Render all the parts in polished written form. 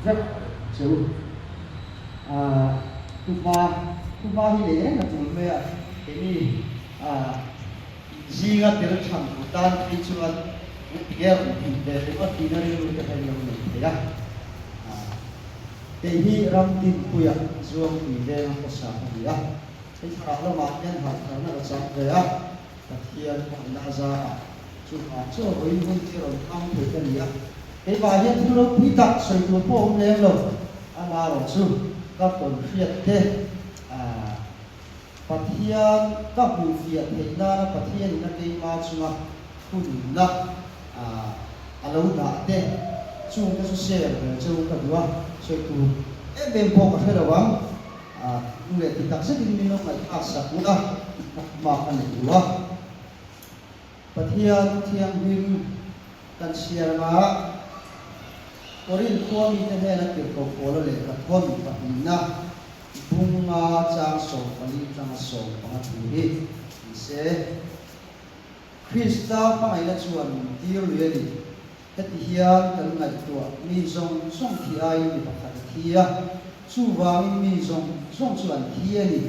vek che u. Thuhma, thuhma hi nei reng a tul mai a, keini zinga tel than tur tan phei chuan ger tih ve ringawt tihna rilru te kha in lo nei thei a. Kei hi Ramdinpuia Zuangtui venga khawsa ka ni a, hei thlarau lamah hian harhtharna ka chang ve a, Pathian hmangaihna a zar a, chuvang chu a vawiin hun hi rawn hmang thei ka ni a, keimah hian thil ropui tak sawi tur pawh a awm lem lo, amaherawhchu ka tawn hriat te Pathian ka hmuhfiah theih nana Pathianin a keimah chunga thununna a lo dah te chungte chu share ve cheu ka duh a, sawi tur em em pawh ka hre lo ang. Nu leh ti tak zetin min lo ngaihthlak sak ula, ka hma ka nei duh a. Pathian Thianghlim kan chhiar anga Korinth khua mite hnena tirhkoh Paula lehkha thawn pahnihna bunga chang 14 tanga 15 thu hi ni se. Krista hmangaihna chuan min tir lui a ni. Heti hian kan ngaihtuah, mi zawng zawng thi aiin mi pakhat a thi a, chuvangin mi zawng zawng chu an thi a ni.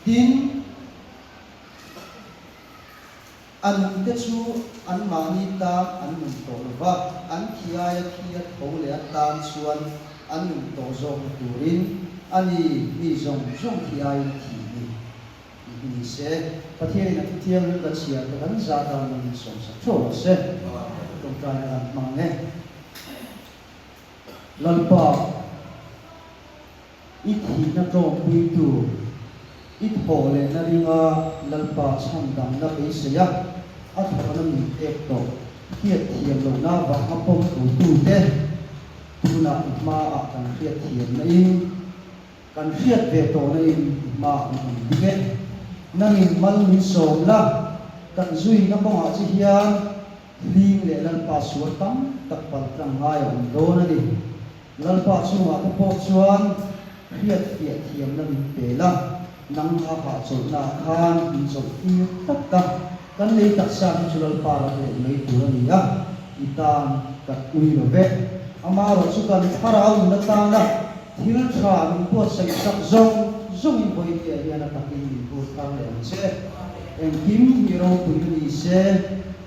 Tin, a nungte chu anmahni tan an nun tawh lo va, an thi aia thi a tho leh atan chuan an nun tawh zawkna turin a ni, mi zawng zawng thi aiin a thi ni. Tih hi ni se, Pathianin a thuthianghlim ka chhiar te kan zah dan lo min sawmsak theuh rawh se. Tawngtaina kan hmang e. Lalpa, i thihna tawngpuitu, i thawh lehna ringa Lalpa chhandamna beisei a, a thawhna min pek tawh hriat thiam lohna vanga pawm tute tunah i hmaah kan hriat thiamna in, Kan hriat ve tawhna in hma an awm bik e. Nangin mal min sawm la, kan zuina kawngah che hian hling leh Lalpa sual tam tak pal tlang ngai a awm dawn a ni. Lalpa chungah te pawh chuan hriat fiah thiamna min pe la, nang ha hahchawlhna ah khan min chawlh tir tlat a, kan lei taksa hi chu Lalpa ram leh mai tur a ni a, i tan kan ui lo ve. Amaherawhchu kan thlarau nun atana Thil tha min buatsaih sak zawng zawngin vawitia hian a takin min hur thar leh ang che. Engkim hi ropuina ni se,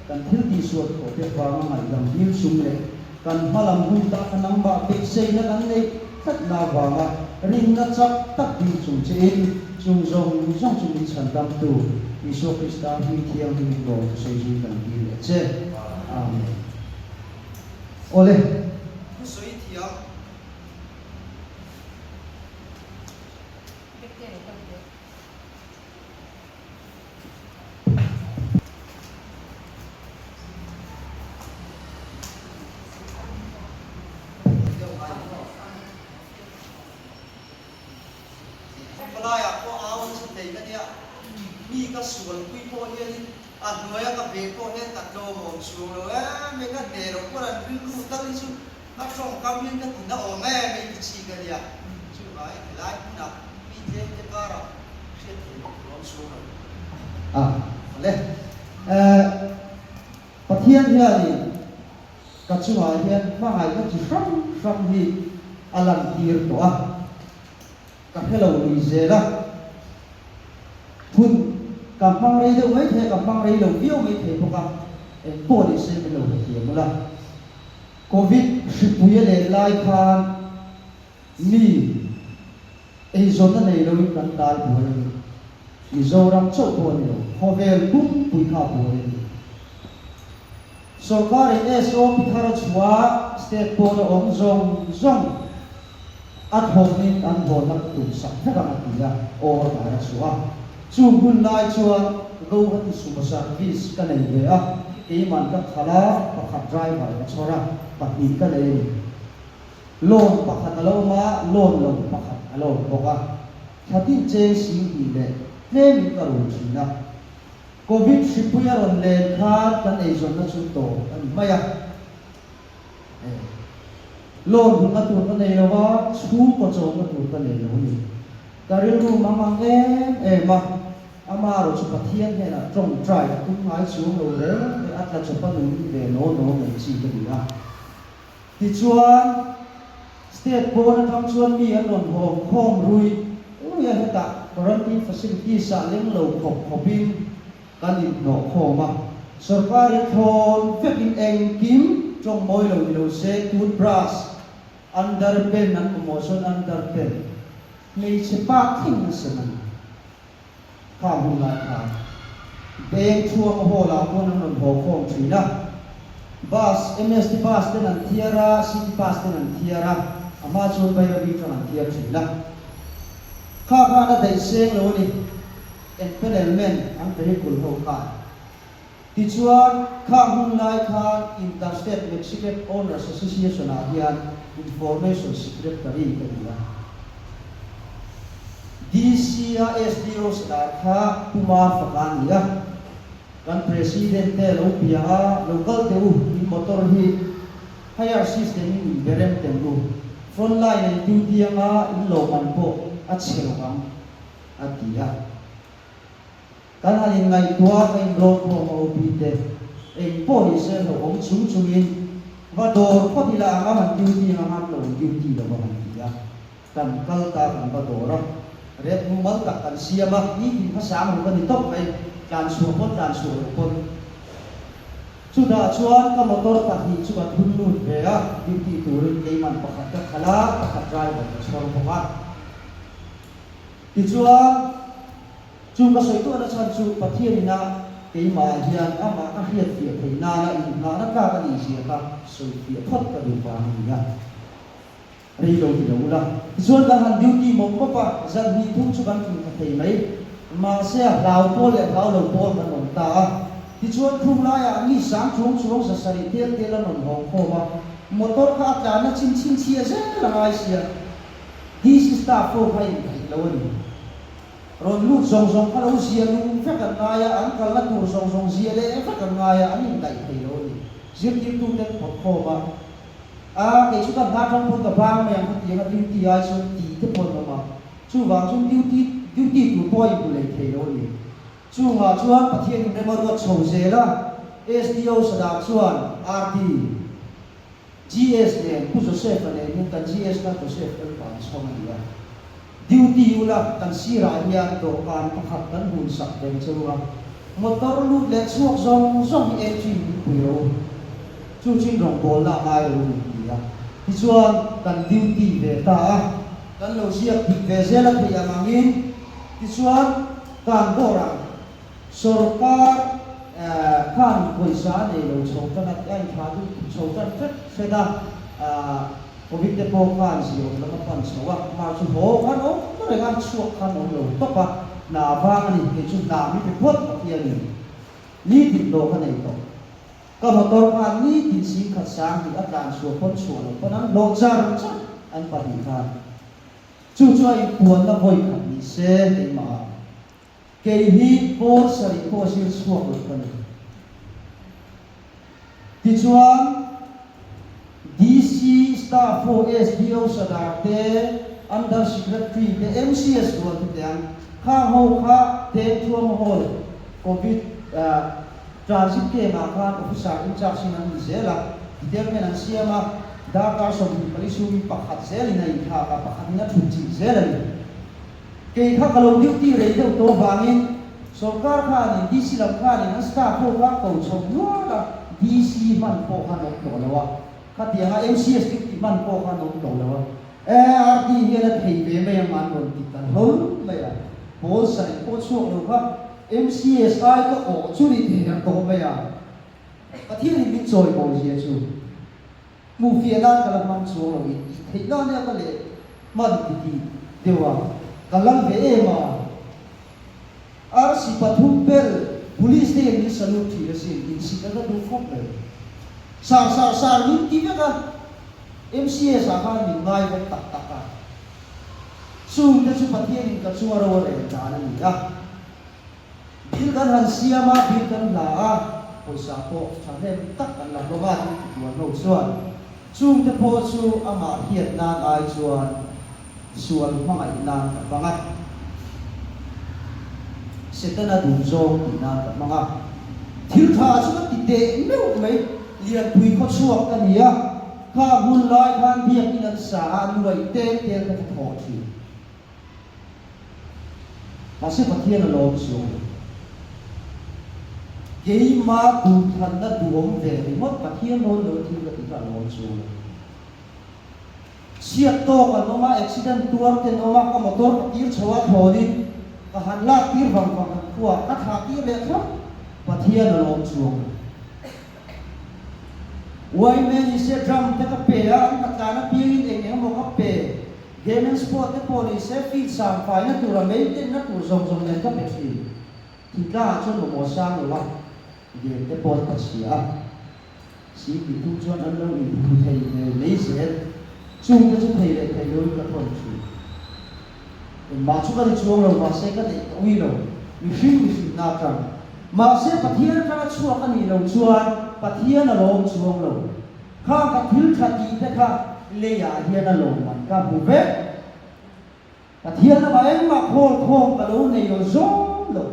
kan thil tihsual thawh te vanga ngaihdam hmil sum leh kan hmalam hun ta kha nangmah beiseina kan neih tlatna avanga rinna chak tak ding chung chein chung zawng zawng chu min chhandamtu Isua Krista hming thianghlimin lawm thusawi zui kan dil leh che. Amen. Awle. Thusawi thiam. Palaiah pawh au nasa thei ka nia, mi ka sualpui pawh hianin a hnuaia ka ve pawh hian ka tlawm awm chhung lo em em, ka hneh loh pawh an rilru tal hi chu A tawngkam hian ka tina awm em i ti chi ka nia. Chuvangin helai hmunah mi tlem te karah hriat theih bawk tur awm chhung lo. A le. Pathian hianin ka chungah hian hmangaihna chi hrang hrang hi a lantir tawh a. Ka hre lo lui zel a. Hun ka hmang rei deuh mai thei a, ka hmang rei lo viau mai thei bawk a. Engpawh ni se min lo hrethiam ula. Covid hripui a len lai khan mi eizawnna nei loin kan tal buai a ni. Mizoram chauh pawh a ni lo, khawvel pumpui kha a buai a ni. Sorkarin SOP thar a chhuah a, state pawn a awm zawng zawng a thawkin an hawnna ka tum sak vek ang a ti a, order a chhuah a. Chung hun lai chuan Guwahati Sumo service ka nei ve a, keiman ka khalh a, pakhat driver ka chhawr a, pahnih ka nei a ni. Loan pakhat a lo awm a, loan lo pakhat a lo awm bawk a. Thla tin cheng 2000 leh tlemin ka rul thin a. Covid hripui a rawn len khan kan eizawnna chu tawp a ni mai a. Loan hmuhna tur ka nei lo a, chhungkaw chawmna tur ka nei lo a ni. Ka rilru mang ang em em a, amaherawh chu Pathian hnenah tawngtai a tum ngai chuang lo reng reng a tla chawpa nun ve naw naw mai chi ka ni a. Tichuan. State pawn atang chuan mi an rawn haw khawm rui rui a, hetah quarantine facilities ah leng lo khawp khawpin kan inhnawh khawm a. Sorkarin thlawn vekin engkim tawng mawi lo ni lo se toothbrush, underpen an mamawh chuan underpen, hmeichhe pa thleng a sem a ni. Kha hun lai khan Beng Thuama Hall ah pawn an rawn haw khawm thin a, Bus, MST bus ten an thiar a, City bus ten an thiar a, a hma chuan Bairabi tang an thiar thin a. Kha khan a daih seng lo a ni, empanelment an vehicle ho khan. Tichuan, khang hun lai khan Interstate Mexican Owners Association ah hian Information Secretary ka ni a. DC a SDO sadar kha Pu Mafaka a ni a. Kan President te lo bia a, lo kal teh u, in motor hi hire system in in be rem teng u, front line a in duty anga in lo man pawh a chhe lo ang, a ti a. Kan han inngaihtuah a, ka inrawn khawm a OP te eng pawh ni se hlauhawm chung chungin va dawr phawt ila ang a han duty ang a han lo duty lo a han ti a, kan kal ta kan va dawr a, ret mumal tak kan siam a, nitin kha sang ruk a ni tawp mai, tlan chhuah pawn tlan chhuah loh pawn. Chutah chuan ka motor pahnih chu ka thun lut ve a, duty turin keiman pakhat ka khalh a, pakhat driver ka chhawr bawk a. Tichuan. Chu ka sawi tuahna chhan chu Pathian ina keimah hian amah ka hriatfiah theih nana inngahna tlak a nih zia kha sawifiah phawt ka duh vang a ni a. Rei lo ti lo ula. Tichuan kan han duty mawp mawp a, zan hnih thum chu kan tling tha thei mai. Mahse a hlau pawl leh hlau lo pawl kan awm ta a. Tichuan khum laiah mi sang chuang chuang 700 tel tel an rawn hawng khawm a, motor kha a tlanna chin chhinchhiah zel a ngai sia. DC staff ho kha intheih lo a ni. Rawn lut zawng zawng kha lo zia lung vek an ngai a, an kalna tur zawng zawng zia leh vek an ngai a, an indaih thei lo a ni. Zirtirtuten phawt khawm a, A, kei chu ka hna tang pawn ka bang mai ang khatiang a duty ai chuan ti te pawh an awm a, chuvang chuan duty duty tur pawh a inhmu lei thei lo a ni. Chungah chuan Pathian inrem a ruat chho zel a, SDO Sadar chuan RD. GS nen, Pu Joseph-a nen hian kan GS kha Joseph Lalpa chhawng a ni a. Duty ula kan sirah hian dawhkan pakhat kan hun sak ve che u a, motor lut leh chhuak zawng zawng hi entry min pui ro u. Chu chin rawngbawlna a ngai lo min ti a. Tichuan kan duty ve ta a, kan lo ziak dik ve zel a theih ang angin tichuan kan bawr ang. Sorkar khan pawisa a nei lo chho tan a, a inthlah duh chho tan hret hret a, Covid te pawh khan ziawm lam a pan chho a, amah chu haw khan awm reng a, chhuak khan awm lo tawp a, hna vang a ni, kei chu hna mi pe phawt Pathianin nitin hlawh ka nei tawh. Ka motor khan nitin singkhat sang tih a tlan chhuah pawn chhuah loh pawn an hlawh char char an pahnih khan. Chu chu a inpuanna vawi khat ni se keimah ah. Kei hi pawl sarih pawh zir chhuak lo ka ni. Tichuan, DC, Staff ho, SDO Sadar te, Under Secretary te, MCS rual te te ang, khang ho kha Tengthuam Hall Covid Transit Camp ah khan Officer in charge in an ni zel a, detailment an siam a, darkar 24 chhungin pakhat zelin a inthlak a, pakhatin a thut chilh zel a ni. Kei kha ka lo duty rei deuh tawh avangin sorkar khanin DC lam khanin an staff ho kha ko chho nual a, DC hman pawh khan awm tawh lo a, khatianga MCS duty hman pawh khan awm tawh lo a, ARD hian a thei ve mai ang an rawn ti ta hlawl mai a, pawl sarih pawh chhuak lo kha MCS ai ka awh chu ni thei ang tawh mai a, Pathianin min chawi mawi zia chu. Hmuh fiah nan ka la hmang chuang lo in tih theih nan nia ka leh hman ti ti deuh a, ka lal ve em a. Arsi pathum bel police te hian min salute thin asin, insit a la duh khawp mai. Sar sar sar min ti vek a, MCS ah khan min ngai vek tak tak a. Chung te chu Pathian in ka chunga ro a rel dan a ni a. Bill kan han siam a, bill kan hla a, pawisa pawh thahnem tak kan la hlawm a, tih tuan ho chuan chungte pawh chu amah hriat nan ai chuan sual hmangaih nan ka hmang a, Setana duh zawng tih nan ka hmang a, thil tha chu ka ti teh meuh mai, Lianpui khawchhuak ka ni a. Kha hun lai khan biakin an sa a, nuaih tel tel te kha thawh thin. Mahse Pathian a lawm chuang lo. Keima duhthlanna duhawm ve ringawt Pathian rawn lo thil ka ti kha a lawm chuang lo. Chhiat tawk an awm a, accident tuar te an awm a, ka motor ka tir chho a thlawnin ka han lak tir vang vang kan khua ka thlah tir leh thlap Pathian a lawm chuang lo. Yma ni se drum te ka pe a, an ka tlan apiangin eng eng emaw ka pe. Game and sport te pawh ni se field sang faina tura maintain na tur zawng zawng nen ka pe thin. Thingtlangah chuan mamawh sang lo a, game te pawh an pachhia a. Sihpui tum chuan an lo inphu thei ve mai zel. Chungte chu thei leh thei loin ka thawn thin. Engmah chu ka ni chuang lo, mahse ka neih ka ui lo. Mihring mihrinna atang. Mahse Pathian atanga chhuak a nih loh chuan Pathian a lawm chuang lo. Kha ka thil tha tih te kha leiah hian a lawmman ka hmu vek. Pathian lamah engmah khawl khawm ka lo nei lo zawng lo.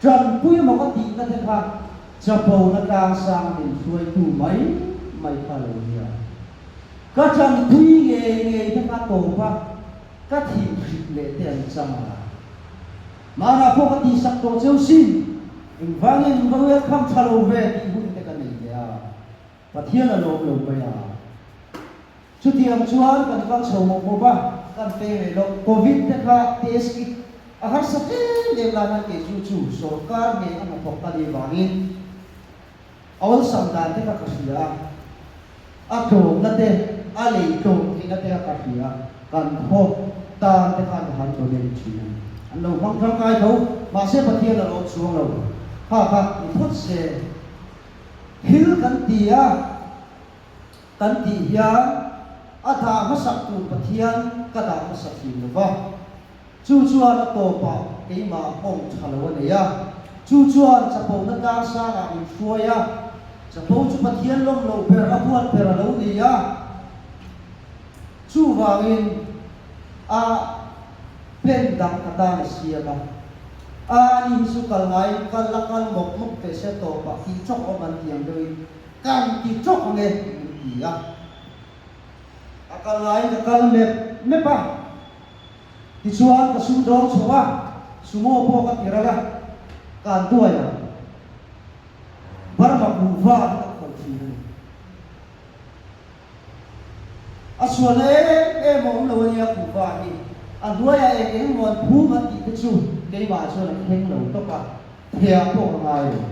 Tanpui emaw ka tihna te kha chapona tlangsang min hruaitu mai mai kha lo nia. Ka tanpui ngei ngei te kha tawp a, ka thinhrik leh te an chang a. Mahna pawh ka tihsak tawh cheu sin, engvangin min va welcome tha lo ve tih hun te ka nei leh a. Pathian a lawm lo mai a. Chutiang chuan kan kal chho mawp mawp a, kan peng leh loh. Covid te kha test kit a harsa em em lai khan kei chu chu sorkar nge a hnathawk ka nih vangin a awlsam dan te kha ka hria a, a tlawmna te, a lei tlawm theihna te kha ka hria a, kan khaw tan te khan ka han donate thin a ni. An lo hmang tangkai tho, mahse Pathian a lawm chuang lo. Kha kha ni phawt se. Thil kan ti a, kan tih hian a dah hmasak tur Pathian ka dah hmasa thin lo va. Chu chuan a tawpah keimah nghawng tha lo a nei a, chu chuan chapona tlangsangah min hruai a, chapo chu Pathian lawm loh ber a huat ber a lo ni a. Chuvangin a pen dang ka tan a siam a, a ni hi chu kal ngaiin kal la kal mawp mawp teh se tawpah tih tawk awm an ti ang deuhin kan ti tawk ang e min ti a. A kal ngaiin ka kal mep mep a, tichuan ka sumdawng chho a, sumo pawh ka ti ral a, kan duai ang. Burma kuhva hi ka khawih thin a ni. A sualna em em a awm lo a nia kuhva hi. A hnuaiah eng eng maw an phum an tih te chu keimah chuan a thleng lo tawp a, thehah pawh ka ngai lo.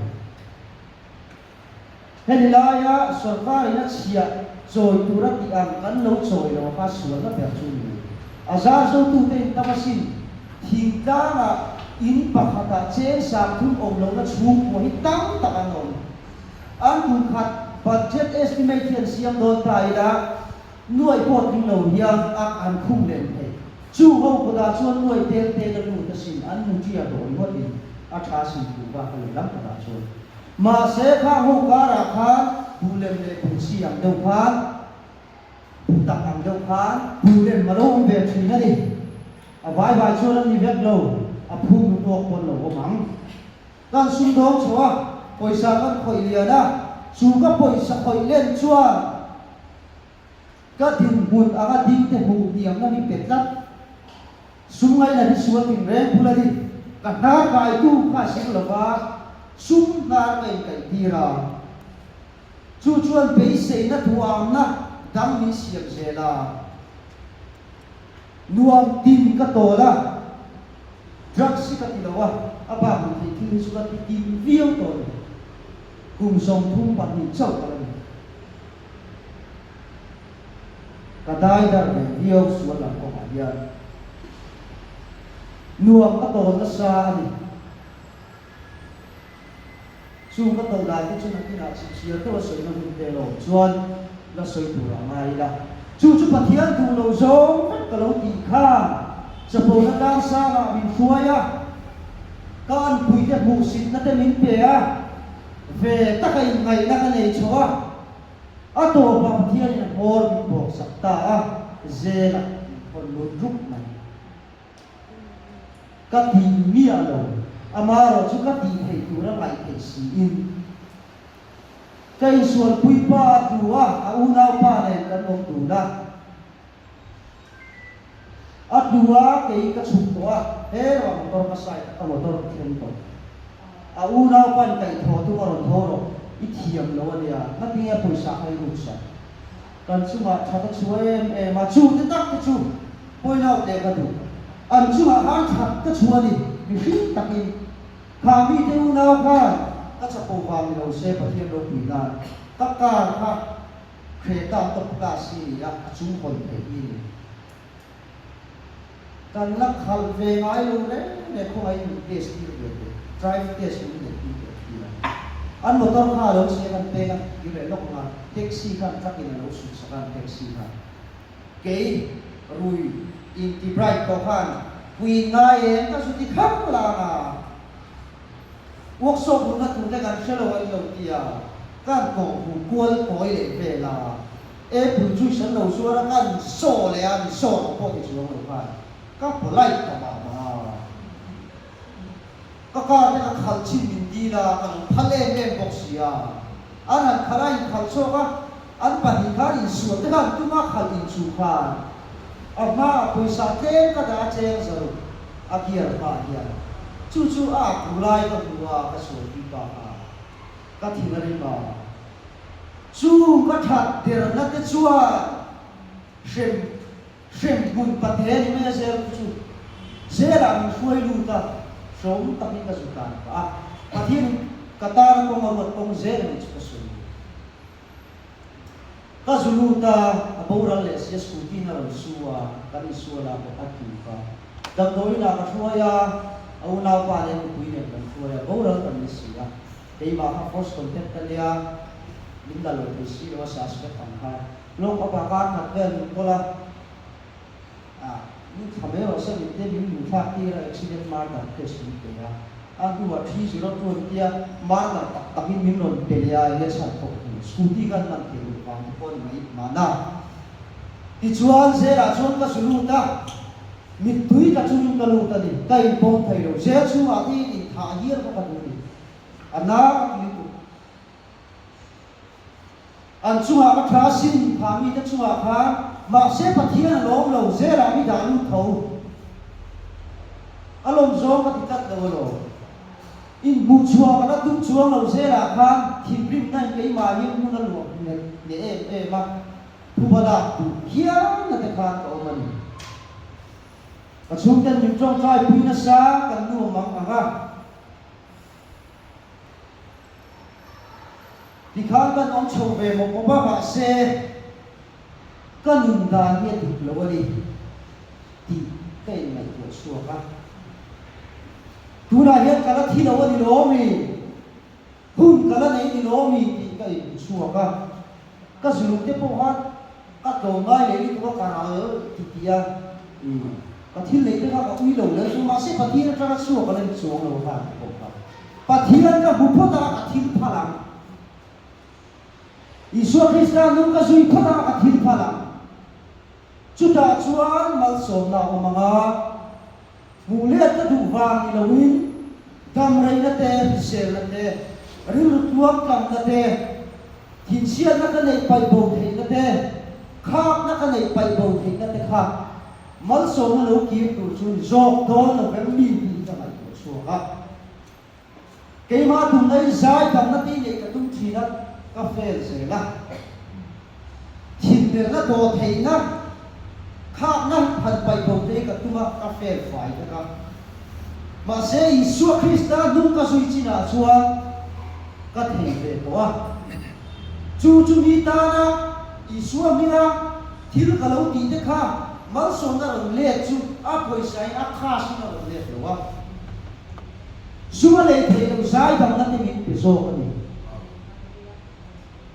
Hemi laia sorkarin a chhiah chawi tur a tih ang kan lo chawi lo kha sualna ber chu ni. A zar zotute in tam asin thingtlangah in pakhatah cheng 30 awm lohna chhungkua hi tam tak an awm. An kum khat budget estimate hi an siam dawn ta ila, nuaih pawh tling lo hian a an khum lem thei. Chu ho kutah chuan nuaih tel tel a lut asin, an muṭia tawh ringawtin a ṭha sin kuh bak a lehlam takah chuan. Mahse khang ho karah khan buh lem leh buh chi ang deuh khan, buh tak ang deuh khan buh lem a lo awm ve ṭhin a ni. A vai vai chuan an ni vek lo, a phum lu tawk pawn lo awm ang. Kan sumdawng chho a, pawisa kan khawih lian a, chu ka pawisa khawih len chuan ka dinhmun anga ding te hmuh hniamna mi pe tlat. Sum ngaihna hi sual tin reng bul a ni. Ka hnar kaitu kha a seng lo va, sum hnar ka inkaih tir a. Chu chuan beiseina thuamna dang min siam zel a. Nuam tin ka tawl a, drugs hi ka ti lo a, a bak nih theih thil hi chu ka ti tin viau tawh a ni. Kum 32 chauh ka la ni. Ka dai dar ve viau sual lam kawngah hian nuam ka tawl nasa a ni. Chung ka tawlh lai te chu nakinah chhipchhiar deuh a sawina hun te lawm chuan la sawi tur a ngai ila. Chu chu Pathian duh lo zawng vek ka lo tih khan chapona tlangsangah min hruai a, ka anpuite hmuhsitna te min pe a, ve taka inngaihna ka nei chho a, a tawpah Pathianin a hmawr min bawksak ta a, zelah min thawn lut rup mai. Ka tih miah lo, amaherawh chu ka tih theih tura ngaih theih siin. Ka insualpui pa a tlu a, a unaupa nen kan awm dun a. A tlu a, kei ka chhuk tawh a, he rawh motor ka side a, ka motor ka thleng tawh. A unaupa in kaihthawh tum a rawn tho rawh, i thiam lo a nia, ngatinge pawisa kha i ruk sak? Kan chungah that a chhuah em em a, chu te tak te chu point out leh ka duh. An chungah khan that ka chhuah a ni, mihring takin. Kha mite unau khan ka chapo vang ni lo se Pathian ropui nan ka car kha Creta top class hi ni a, a chung hawn theih hi ni. Kan la khalh ve ngai lo reng reng khawngaih min test tir ve teh, driving test min neih tir teh ti a. An motor kha a lo chheng an peng a, ti leh lawk ang a, taxi khan truck in a lo sut sak a an taxi khan. Kei rui inti bright pawh khan pui ngai em ka zu ti khang lang a, workshop luhna tur te kan hre lo an lo ti a, kan kawng hmu kual kawi leh vel a, apple juice an lo zuar a kan saw leh a ni saw ang pawh ti chuang lo khan ka polite ta mah mah a, ka car te ka khalh chin min dil a, ka lo phal em em bawk si a, an han khalh a inkhalh chhuak a. An pahnih khan insual te khan tuma khalh inchuh khan a hmaah pawisa tlem ka dah a cheng zaruk a gear hmaah hian chu chu a ak ru lai ka hmu a ka sualpui pa kha ka thin a rim a chung ka that derna te chuan hrem hrem hmun pathe ni mai a zel chu chu zelah min hruai lut a hreawm takin ka zu tan pah a Pathianin ka tana kawng a ruat kawng zel a nih chu ka sawi. Ka zu lut a, a boral leh sia scooty in a rawn su a, kan insual a bawk a tluk a. Damdawiin ah ka hruai a, a unaupa nen nupui nen kan hruai a, boral kan ni si a. Keimah kha first contact ka nia, min la lo thei si lo a suspect ang khan. Lawk up ah kar khat vel min kawl a, ah min thla mai rawh se min te min lu thlak tir a, accident murder case min pe a. A hnuah 302 an tia murder tak tak in min rawn pe leh a, enge chhan pawh ka hmu. Scooty khan man thei loh vang te pawh a ni mai mahna. Tichuan zelah chuan ka zu lut a, mittui tla chungin ka lut a ni, ka inpawm thei lo. Zel chhungah te hian inthah hial kha ka duh a ni. A na ka ti lutuk. An chungah ka tha sin phah mite chungah khan mahse Pathian a lawm lo zelah mi dah lut tho. A lawm zawng ka ti tlat lo alawm. Inhmuh chhuah ka la tum chuang lo zelah khan thinrimna in keimah hian hmun a luah nghet hneh em em a, phuba lak duh hialna te khan ka awm a ni. Ka chhungten min tawngtai pui nasa kan nuam ang ang a. Tikhan kan awm chho ve mawp mawp a, mahse ka nun dan hi a dik lo a ni tih ka inngaihtuah chhuak a. Tunah hian ka la thi lo a ni lawm i, hun ka la nei ni lawm i tih ka inhmu chhuak a. Ka zuluk te pawh khan ka tlawm ngai leh lutuk a, ka ral ti ti a, ka thil neih te kha ka ui lo leh chu, mahse Pathian atanga chhuak a la ni chuang lo khan ka pawh kha. Pathian ka hmu phawt a, ka thil phal ang. Isua Krista nung ka zui phawt a, ka thil phal ang. Chutah chuan malsawmna a awm ang a, hmuh let ka duh vang ni loin damreina te, hriselna te, rilru tluangtlamna te, thinchhiatna ka neih paih bo theihna te, khakna ka neih paih bo theihna te kha malsawmna lo kir tur chu ni zawk dawn lo vem mi tih ka ngaihtuah chhuak a. Keimah tumna i zai damna tih neih ka tum thin a, ka fail zel a. Thindelna dawh theihna, khakna han paih bo te hi ka tum a, ka fail fai vek a. Mahse Isua Krista hnung ka zui chinah chuan ka thei ve tawh a. Chu chu mi tana Isua hminga thil ka lo tih te kha malsawmna rawn let chu a pawisa in a cash in a rawn let lo a. Suma lei theih loh zai damna te min pe zawk a ni.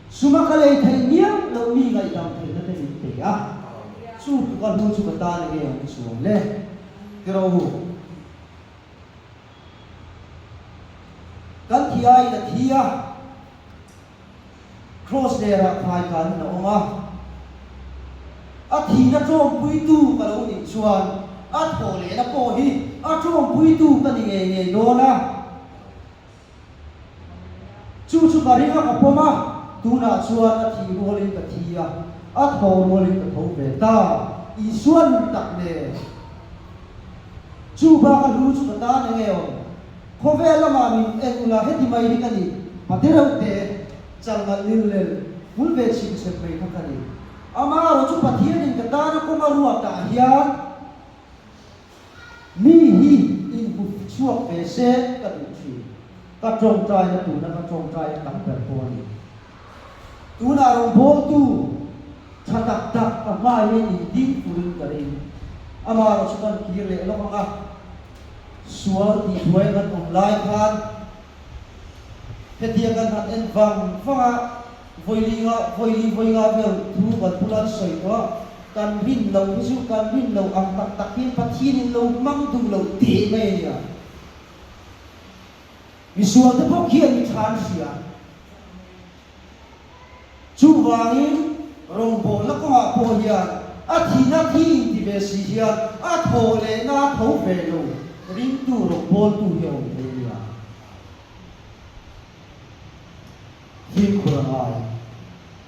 Suma ka lei theih miau loh mi ngaihdam theihna te min pe a. Chu tuka hnu chu ka tan enge ang chuang le? Ti rawh u. Kan thi aiin a thi a. Kraws lerah khai kanin a awm a, a thihna tawngpuitu ka lo nih chuan a thawh lehna pawh hi a tawngpuitu ka ni ngei ngei dawn a. Chu chu ka ring a, ka pawm a. Tunah chuan a thih rualin ka thi a, a thaw rualin ka tho ve ta. Isua nun tak nen. Chu bak a hlu chu ka tan eng nge awm? Khawvel lamah min en ula heti mai hi ka ni, pa dereuh te, chalngalh lil lel, hmul ve chhim chhep mai kha ka ni. Amaherawh chu Pathianin ka tana kawng a ruatah hian mi hi inhmu chhuak ve se ka duh thin. Ka tawngtaina tuna ka tawngtaina tam ber pawh a ni. Tunah rawngbawltu tha tak tak ka hma hian in ding furin ka ring. Amaherawh chu kan kir leh lawk ang a, sual tihbuai kan awm lai khan hetia kan han en vang vang a, vawilinga vawili vawinga vel thu kan bula an sawi tawh a, kan rin loh hi chu kan rin loh ang tak tak hian Pathianin lo hmang duh loh teh mai a nia. Misual te pawh khian mi tha an hria. Chuvangin rawngbawlna kawngah pawh hian a thihna thi inti ve si hian a thaw lehna a tho ve lo ringtu rawngbawltu hi a awm thei a nia. Fimkhur a ngai.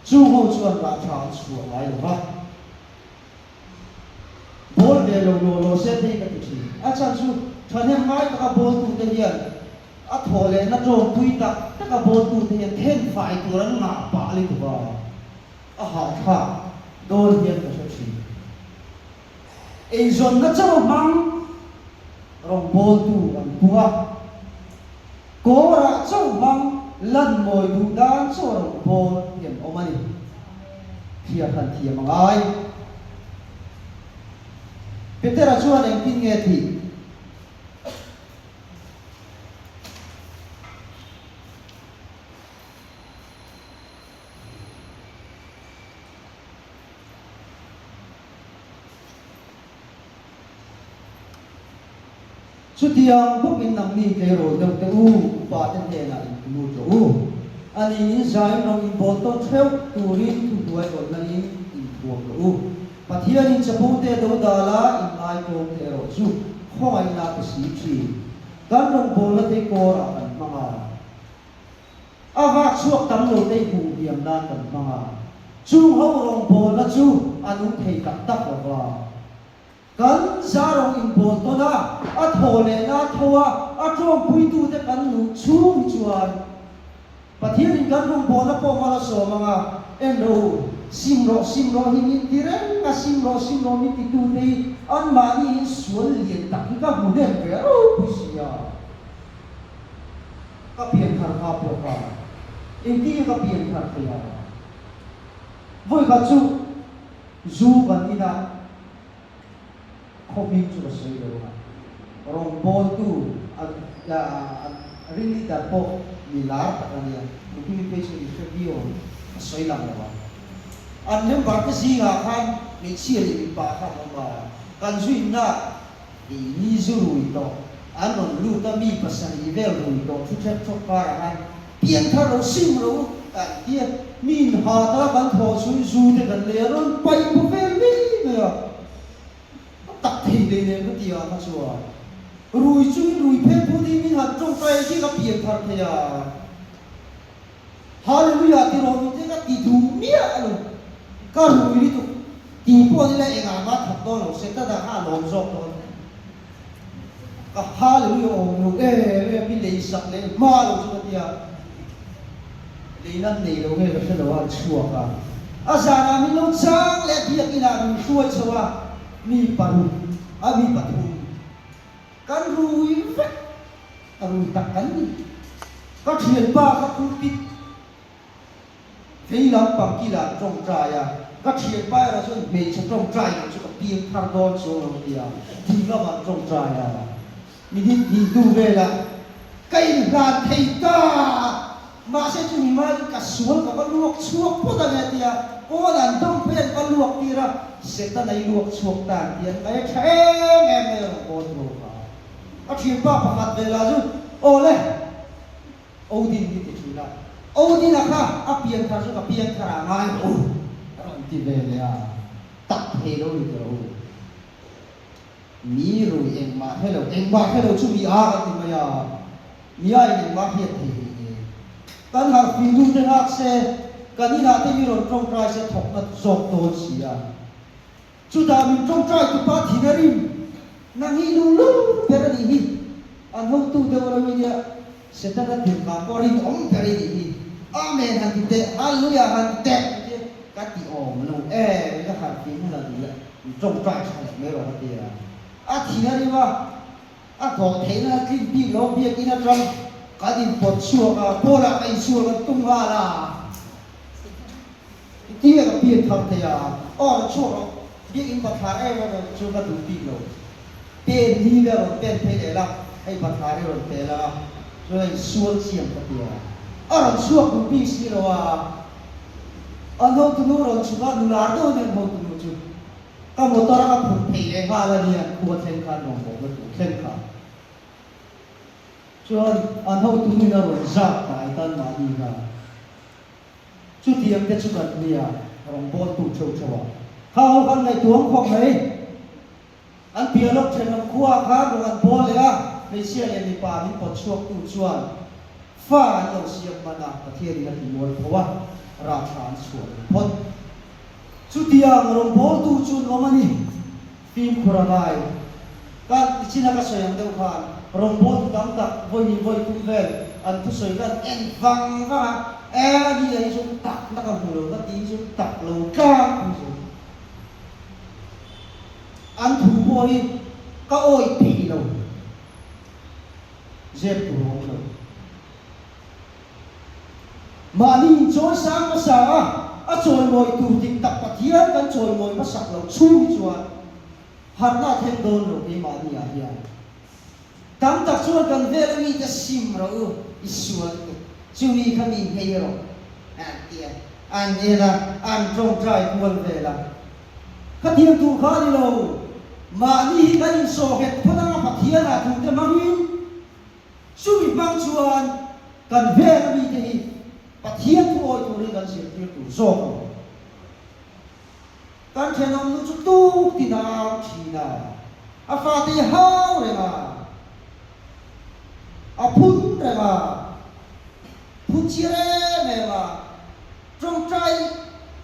Chung ho chuan rah tha an chhuah ngai lo va. Bawl ve lo law law se phei ka ti thin. A chhan chu thahnem ngai taka bawltute hian a thawh lehna tawngpui tak taka bawltute hian then fai tur an ngah pah lutuk a, a hahthlak dawn hian ka hre thin. Eizawnna chauh a hmang rawngbawltu an pung a, kawrah chauh hmang lan mawi duh dan chauh a rawngbâwl hi an awm a ni. Thliar han thiam a ngai. Petera chuan engtin nge tih? Chutiang bawkin nangni tleirawl deuh te u, upa te hnenah in lut rawh u. Ani in zain rawng in bawl tawn theuh turin thuhnuai awlna in inthuam rawh u. Pathianin chapo te dodal a inngaitawm te erawh chu khawngaihna pe si thin. Kan rawngbawlna te kawrah kan hmang a. A vak chhuak tam lo te hmuh hniam nan kan hmang a. Chung ho rawngbawlna chu a nung thei tak tak lo va. Kan za rawng inbawl tawn a, a thaw lehna a tho a, a tawngpuitute kan luh chhung hi chuan Pathianin kan rawngbawlna pawh mal a sawm ang a, en rawh u, sim rawh, sim rawh hi min ti reng a, sim rawh, sim rawh min titute hi anmahni in sual lian tak hi ka hmu hnem ve ropui si a. Ka pianthar hma pawh kha engtin nge ka pianthar thei ang? Vawikhat chu zu kan inah khaw hming chu ka sawi lo a, rawngbawltu an ring leader pawh mi lar tak a nia, engtin nge phei chu i hre viau ang, ka sawi lang lo ang. An member te zingah khan hmeichhia leh mipa kha an awm a, kan zuinna Keini zu rui tawh an rawn lut a, mi pasarih vel rui tawh thu ṭhek ṭhawk karah khan pianthar lo sim ro kan ti a, mi inhat a kan thawh chhui zu te kan lei a rawn paih paw vel mai mai a, a tak thei lei nen ka ti a kha chuan rui chungin rui phel phut hi min han tawngtai hi ka pianthar thei a, Hallelujah ti rawh min te ka ti duh miah lo, ka rui lutuk ti pawh nila engah mah thawk dawn lo se ta dah kha a lawm zawk dawn. Ka Hallelujah awm lo em em mi lei sak leh hma lo chu ka tia, lei nan nei lo nge ka hre lo a an chhuak a, a zanah min lo chang leh biakinah min hruai chho a, mi paruk a mi pathum. Kan rui vek, a rui tak kan ni. Ka thianpa ka pulpit vei lampang kilah tawngtai a, ka thianpa erawh chuan hmeichhe tawngtai loh chu ka piang thar dawn chuang lo tia ding lamah tawngtai a, minute hnih hnu velah ka inhlan thei ta. Mahse chu mi hmain ka sual ka va luak chhuak phawt ang e tia pawn an dawng phei an va luak tir a, Setana i luak chhuak ta an ti an ngaih a tha em em mai a rawn bawl tur kha. A thianpa pakhat ve lah chu aw le Odin hi ti thin a, Odin a kha a pian thar chu ka pian thar ah ngai rawh u a rawn ti ve leh a, tak thei lo ni tawh u. Mi rui engmah hre lo, engmah hre lo chu mi a kan ti mai a. Nia in engmah hriat thei hlei nen. Kan harh fing nu te nghak se. kan inah te mi rawn tawngtai se thawkna zawk dawn si a. Chutah min tawngtai tupa thin a rim, Nang hi luhlul ber a nih hi, an hotu deuh alo i nia, Setana tirhkah pawh rinawm ber i nih hi, Amen han ti teh, Hallelujah han ti teh ti che ka ti awm lo em, ka harh fim hun a ni a, min tawngtai tha leh mai rawh ka ti a. A thin a rim a, a thawh theihna a tlin bik lo, biakinn atang kan inpawt chhuak a, Paula ka insual kan tum nghal a. I ti a ka pian thar thei a, aw rawn chhuak rawh, biakinn bathlar em em em chu ka duh bik lo. Pen ni vel rawn pen phei leh la, hei bathlar hi rawn pe la, chuan a insual chiang ka ti a. A rawn chhuak duh bik si lo a, an hotunu rawn chhuk a, nular deuh a ni an hotunu chu. Ka motor a ka phurh phei leh nghal a nia, khua thleng khan rawngbawlna tur thleng kha. Chuan an hotunu in a rawn zak hnai tan mahni kha. Chutiang te chu kan nia rawngbawltu theuh theuh a, kha ho khan ngaihtuah khawp mai. An piah lawk thenawm khuaah khan rawng an bawl leh a, hmeichhia leh mipa min pawt chhuaktu chuan fa an lo siam hman a, Pathianin a ti mual tho a, rah tha an chhuah leh phawt. Chutiang rawngbawltu chu an awm a ni. Fimkhur a ngai. Ka nichin a ka sawi ang deuh khan rawngbawltu tam tak vawi vawi tum vel an thusawi khan en vang vang a, e a ni a hi chu tak na ka hmu lo ka ti hi chu tak lo tlang pui chu. An thu pawh hi ka awih thei lo, zep tur a awm lo. Mahni inchawi sang hmasa a, a chawimawi tur dik tak Pathian kan chawimawi hmasak loh chhung hi chuan harhna a thleng dawn lo keimahni ah hian. Tam tak chuan kan vel a mite sim rawh u, i sual tuk, chumi kha mi hmei rawh an ti a, an en a, an tawngtai kual vel a. Khatiang tur kha a ni lo, mahni hi kan insawhnghet phawt anga Pathian ah thute hmangin, Chumi hmang chuan kan vel a mite hi Pathian thu awi turin kan zirtir tur zawk a ni. Kan thenawm nu chu tuk tin a au thin a, a fate hi hau reng a, a phun reng a, phun chhiar em em a, tawngtai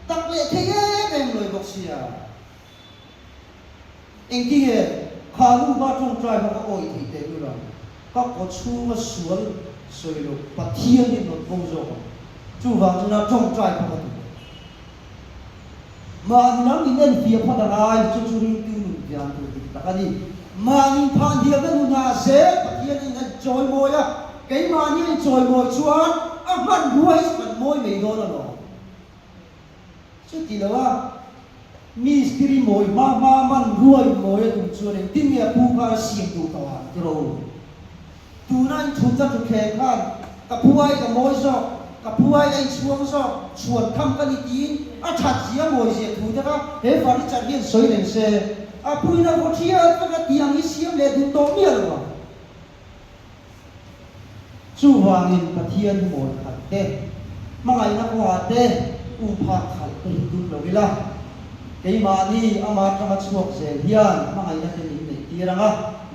tak leh thei em em lawi bawk sia. Engtinge kha nu kha tawngtai kha ka awih theih teh lul ang? Ka kaw chhunga sual sawi loh Pathian hi nawt bo zawk ang. Chuvang chuan tawngtai kha ka duh lo. Mahni lam in enfiah phawt a ngai, chu chu ringtu nun pian tur dik tak a ni. Mahni phanhiamna nun ah zel Pathian in a chawimawi a, keimahni a inchawimawi chuan a hmanrua hi chu kan mawi mai dawn alawm. Chuti lo a, mistiri mawi hma hma man ruai mawi a tum chuan engtin nge a pu khan a siam duh tawh ang ti rawh u. Tuna in thutna thutthleng khan ka pu ai ka mawi zawk, ka pu ai ka inchhuang zawk, chhuan tham ka ni tiin a that zia mawi zia thu te kha he furniture hian sawi reng se, a puin a vaw thiat vek a tiang hi siam leh duh tawh miah lo ang. Chuvangin Pathian mawi khalh te, hmangaihna kawngah te, umphak khalh te hi tum lo ila, keimahni ama atanga chhuak zel hian hmangaihna te min neih tir ang a,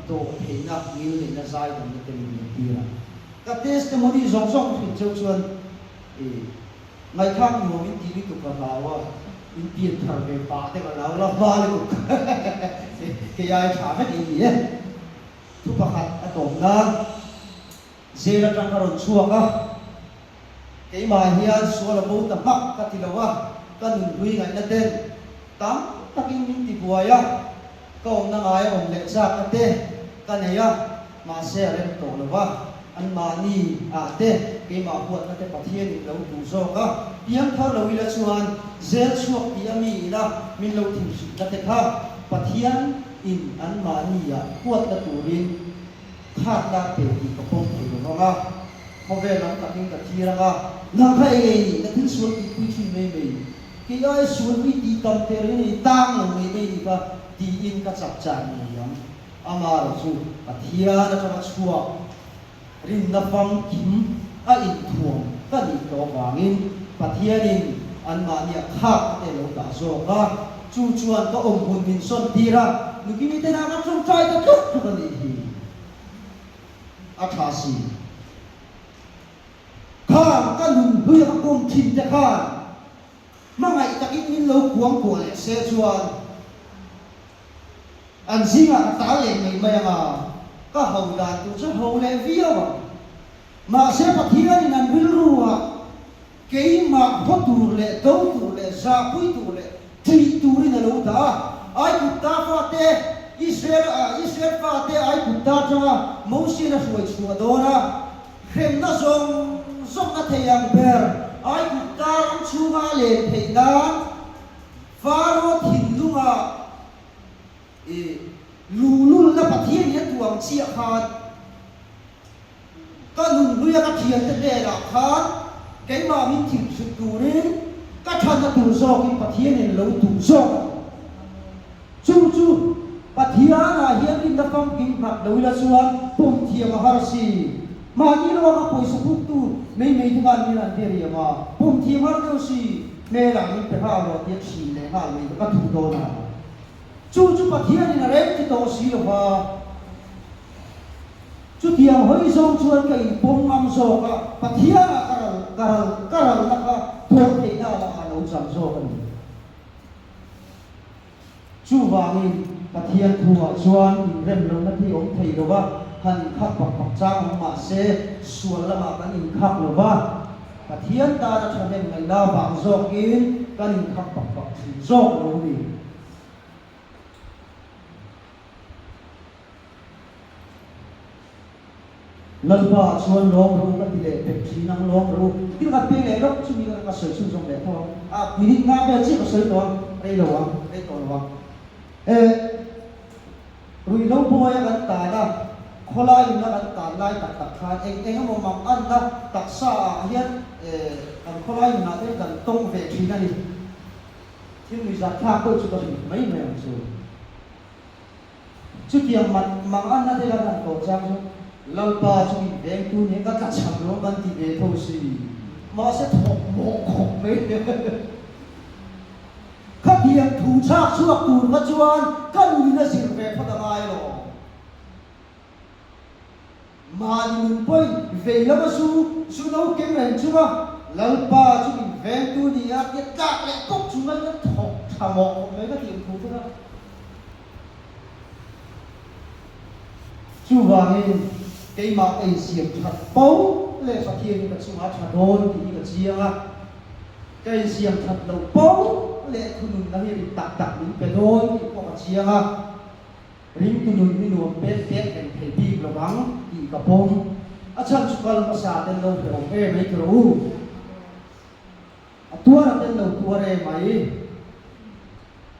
dawh theihna, ngil neihna zai damna te min neih tir ang. Ka testimony zawng zawng ka hrilh cheu chuan i ngaihthlak nuam in ti lutuk ka hlau a, in pian thar ve pah te ka hlau la hma lutuk kei ai tha vek in ni e. Thu pakhat a tawp nan jail atang ka rawn chhuak a, keimah hian sual a bo ta hmak ka ti lo a, ka nunhlui ngaihna ten tam takin min ti buai a, ka awmna ngai a awm leh chak a te ka nei a, mahse a rem tawh lo a, anmahni ah te keimah huatna te Pathian in lo duh zawk a, piangthar lo ila chuan jail chhuak tih a mi ina min lo thinhrilhna te kha Pathian in anmahni ah huatna turin khatna pe tih ka pawm thei lo vang a, khawvel lam takin ka thlir ang a, nang kha eng ei nih ka thil sual tih pui thin mai mai, kei ai sual pui tih tam teh reng nei tang lo mai mai ni kha tiin ka chak chak ngei ang. Amaherawh chu Pathian atanga chhuak rinna famkim a inthuam ka nih tawh avangin Pathianin anmahnia khak te lo dah zawk a, chu chuan ka awm hun min sawn tir a, nukimi te nana tawngtai ta tluk tluk a nih hi a tha si. Khang ka nun hlui a ka kawm thin te khan. Hmangaih takin min lo kuangkuah leh se chuan an zingah ka tal leh mai mai ang a, ka ho dan tur chu ho leh viau ang. Mahse Pathianin an rilruah keimah haw tur leh do tur leh zahpui tur leh ṭih turin a lo dah a. Aigupta fate, Israel, Israel fate Aigupta aṭanga Mosian a hruai chhuah dawn a. Hremna zawng zawng a thei ang ber Aigupta ram chhunga a len theih nan Faro thinlunga i luhlulna Pathian hi a tuam chiah khan ka nunhluia ka thiante hnenah khan keimah min thinhrilh turin ka thatna tur zawkin Pathianin lo duh zawk a ni. Chu chu Pathianah hian rinna famkim nghat lo ila chuan pawm thiam a har si. Mahni ruanga pawisa puktu mei mei te khan min han beriam a, pawm thiam har deuh si, hmelah min pe nghal rawh tia thin leh nghal mai ka duh dawn a. Chu chu Pathianin a rem ti tawh si lo va. Chutiang hawi zawng chuan ka inpawm ngam zawk a, Pathianah ka ral ka ral ka ralna kha tuar theihna lamah a lo chang zawk a ni. Chuvangin, Pathian thuah chuan inrem lohna thi awm thei lo va, han inkhak pak pak chang awm mah se, sual lamah kan inkhak lo va, Pathian tana thahnem ngaihna vang zawkin kan inkhak pak pak thin zawk lo ni. Lalpa chuan lawm ru ka ti leh pek thin ang, lawm ru. Thil khat peng leh lawk chumi ka sawi chhunzawm leh tho ang. A minute nga vel chiah ka sawi tawh ang, rei lo ang, rei tawh lo ang. E, ruihhlo buaia kan tan a, khawlai inna kan tan lai tak tak khan eng eng emaw mak anna taksa ah hian e, kan khawlai nunah te kan tawng ve thin a ni. Thil nuihzat thlak deuh chu ka hrilh mai mai ang chu. Chutiang mat mang anna te kan han tawh chang chu Lalpa chu min vengtu nia ka tla cham lo kan ti ve tho si. Mahse thawk mawh khawp mai. Khatiang thu chhak chhuak tur kha chuan ka nuin a zir ve phawt a ngai lo. Mahni nun pawhin vei lama zu zu no keng reng chunga Lalpa chu min vengtu ni a tia tlak leh pawp chung a ka thawk tha mawh khawp mai ka tih thu vek a. Chuvangin keimah ka insiam that po leh Pathian hi ka chungah a tha dawn tih hi ka chiang a, ka insiam that loh po leh thununna hi rit tak tak min pe dawn tih pawh ka chiang a. Ringtu nun hi nuam pek pek reng thei bik lo vang tih ka pawm. A chhan chu kal hmasa ten lo hre awm em mai tiraw u. A tuar a ten lo tuar em mai.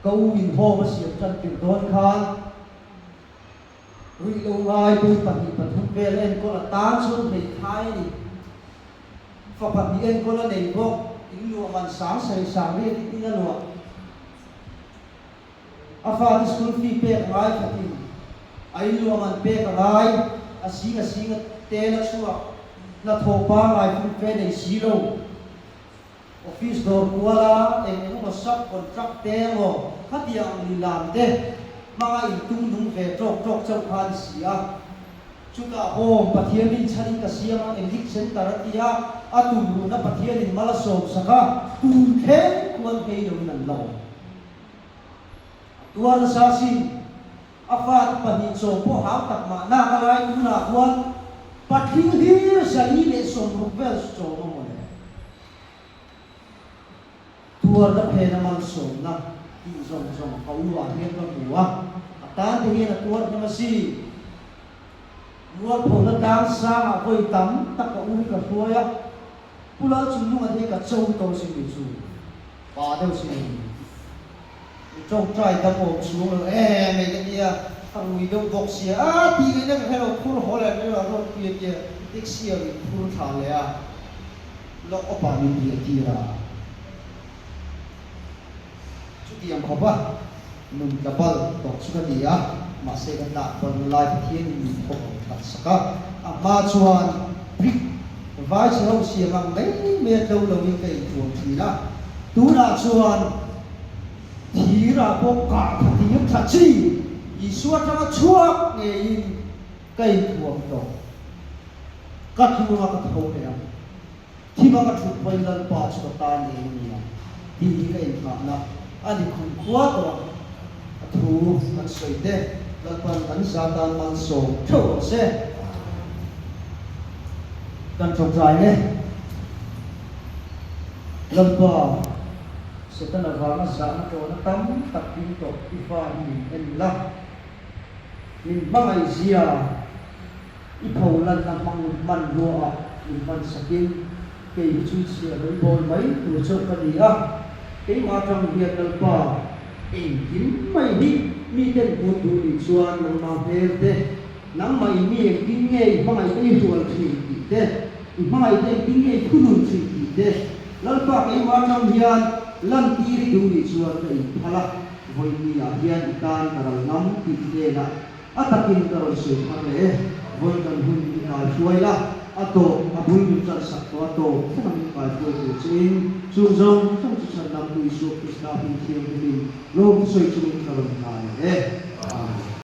Ka u in home a siam tan tirh dawn khan ruih lo ngai pawi 2 3 vel a enkawl a tan chuan hmeithai a ni. Fa pahnih enkawl a nei bawk. In luah man sang sawi sang riat in in a luah. A fate school fee pek a ngai khatin a inluah man pek a ngai, a sing a sing a tel a chhuak, hnathawh pangngai fumfe nei si lo, office dawr kuala eng eng emaw sub contract te emaw khatiang ang lilam te hmanga intung nung ve tawk tawk chauh kha a ni si a. Chutah home Pathian rinchhanin ka siam a, English Center a ti a, a tumruhna Pathianin mal a sawmsak a, tun thleng khuan phei loin an la awm. A tuar nasa asin. A fate pahnih chaw pawh hau tak mah nak a lai tunah khuan patling hlir 460 vel chu chawm a mawle. Tuarna phena malsawmna tih zawng zawng ka u ah hian ka hmu a, a tan te hian a tuar hnem asin. Mualphona tlang sangah vawi tam tak ka u hi ka hruai a, Pu Lalchungnunga te hi ka cho to sin mi chu pa deuh sin mi mi tawngtai dam awm chhung lo em mai ka tia ka rui deuh bawk sia a tih ngaihna ka hre lo phur haw leh mai lo a ruat pui a tia taxi a min phur thla leh a lock up ah min riah tir a chutiang khawp a nun tla bal tawh chu ka ni a mahse ka tlak bal na lai Pathian in min thawk ang that sak a a hma chuan brick Vai chhe ho siam ang mai mai a tlo lo in ka inthuam thin a, tunah chuan thir ah pawh kah tha tir tha chi Isua atanga chhuak ngeiin ka inthuam tawh. Ka tlung a ka tho leh ang, thim a ka thut pawhin Lalpa chu ka tan eng a ni ang. Tih hi ka inghahna a ni khum khua tawh ang. A thu kan sawi te Lalpan kan za tan malsawm theuh rawh se. Kan tawngtai e. Lalpa, Setana vanga zahna tawhna tam tak ding tawh i fa hi min en la. Min hmangaih zia i pho lanna hmang hmanrua ah min hman sakin kei hi chu chhiah hlawih bawl mai tur chauh ka ni a. Keimah atang hian Lalpa, engkim mai hi miten hmuh duh nih chuan nangmah hmel te, Nangmah in mi engtin nge i hmangaihte i hrual thin tih te, i hmangaihte engtin nge i thunun thin tih te, Lalpa keimah atang hian lantir i duh nih chuan ka inphal a, vawi ah hian i tan ka ral ngam tih hnenah a takin ka rawn sawi thar leh e. Vawi kan hun i kai hruai la, a tawp a bul min tan sak tawh a tawp thleng a min kai hruai tur chein chung zawng zawng chu chhandamtu Isua Krista hming thianghlimin lawmthu sawi chungin ka rawn hna leh e.